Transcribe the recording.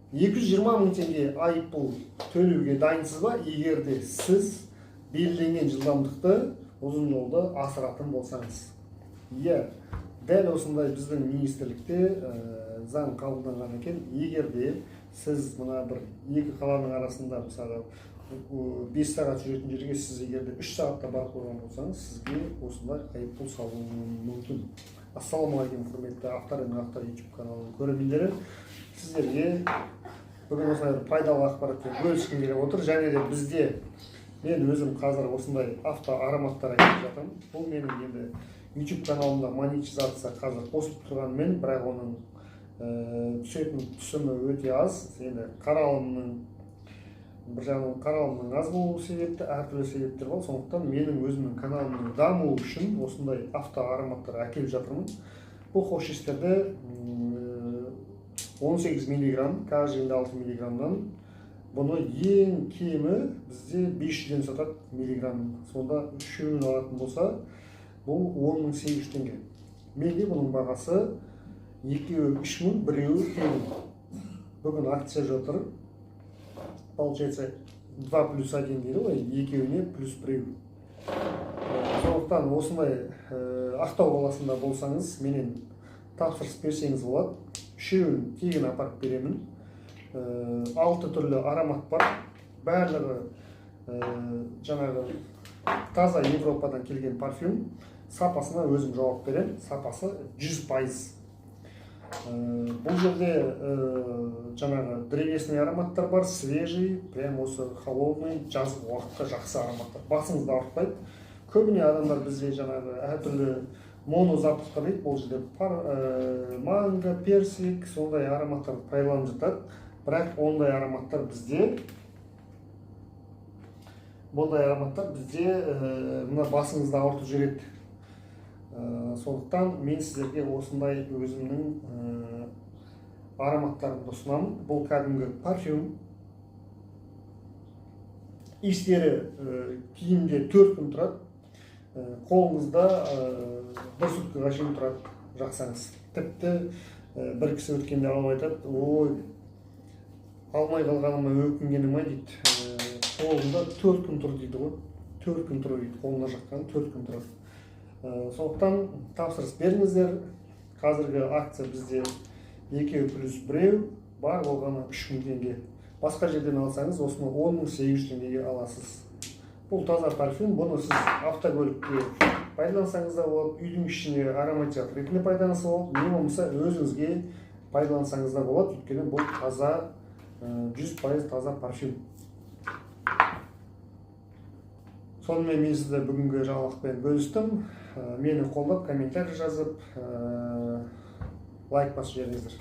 220 мың теңге айыппұл төлеуге дайынсыз ба, егер де сіз белгіленген жылдамдықты ұзын жолда асыратын болсаңыз? Иә, дәл осындай біздің министрлікте заң қабылданған екен. Егер де сіз мына бір екі қаланың арасында, мысалы, 5 сағат жүретін жерге сіз егер де 3 сағатта барып қойған болсаңыз, сізге осындай айыппұл салынуы мүмкін. Ассалаумағалейкум, құрметті Авторынок Авто YouTube каналының көрермендері! Сіздерге бүгін осындай бір пайдалы ақпаратпен бөліскім келіп отыр. Және де бізде мен өзім қазір осындай авто ароматтар айтып жатырмын. Бұл менің енді YouTube каналымда монетизация қазір қосылып тұрғанымен, бірақ оның түсетін түсімі өте аз. Енді қаралымның бір жағынан, қаралымның аз болуы себепті, әртүрлі себептер бар. Сондықтан менің өзімнің каналымның дамуы үшін осындай авто ароматтар әкеліп жатырмын. Бұл хош иістерді 18 миллиграмм, каждый ында 6 миллиграммнан. Бұны ең кемі бізде 500-ден сатады миллиграмм. Сонда үшеуін алатын болса, бұл 10 800 теңге. Менде бұның бағасы екеуі 3000, біреуі тегін. Бүгін акция жатыр, получается 2 плюс 1 дейді ғой, екеуіне плюс біреу. Сондықтан осындай Ақтау қаласында болсаңыз, менен тапсырыс берсеңіз болады, үшеуін тегін апарып беремін. Алты түрлі аромат бар, барлығы жаңағы таза Европадан келген парфюм. Сапасына өзім жауап беремін, сапасы 100%. Бұл жерде жаңағы древесный ароматтар бар, свежий, прям осы холодный жазғы уақытта жақсы ароматтар, басыңызды ауыртпайды. Көбіне адамдар бізде жаңағы әртүрлі монозапах тар дейді, бұл жерде манго, персик, сондай ароматтарды пайдаланып жатады. Бірақ ондай ароматтар бізде, бұндай ароматтар бізде мына басыңызды ауыртып жібереді. Сондықтан мен сіздерге осындай өзімнің ароматтарымды ұсынамын. Бұл кәдімгі парфюм, иістері киімде 4 күн тұрады, қолыңызда бір суткаға шейін тұрады жақсаңыз. Тіпті бір кісі өткенде алып айтады: «Ой, алмай қалғаныма өкінгенім ай», – дейді. «Қолымда 4 күн тұр», – дейді ғой. 4 күн тұр дейді, қолына жаққан 4 күн тұрады. Сондықтан тапсырыс беріңіздер. Қазіргі акция бізде екеу плюс біреу, бар болғаны 3000 теңге. Басқа жерден алсаңыз, осыны 10 800 теңгеге аласыз. Бұл таза парфюм. Бұны сіз автокөлікке пайдалансаңыз да болады, үйдің ішіне ароматизатор ретінде пайдаланса болады, не болмаса өзіңізге пайдалансаңыз да болады, өйткені бұл таза, 100% таза парфюм. Сонымен, мен сізді бүгінгі жаңалықпен бөлістім. Мені қолдап, комментарий жазып, лайк басып жіберіңіздер.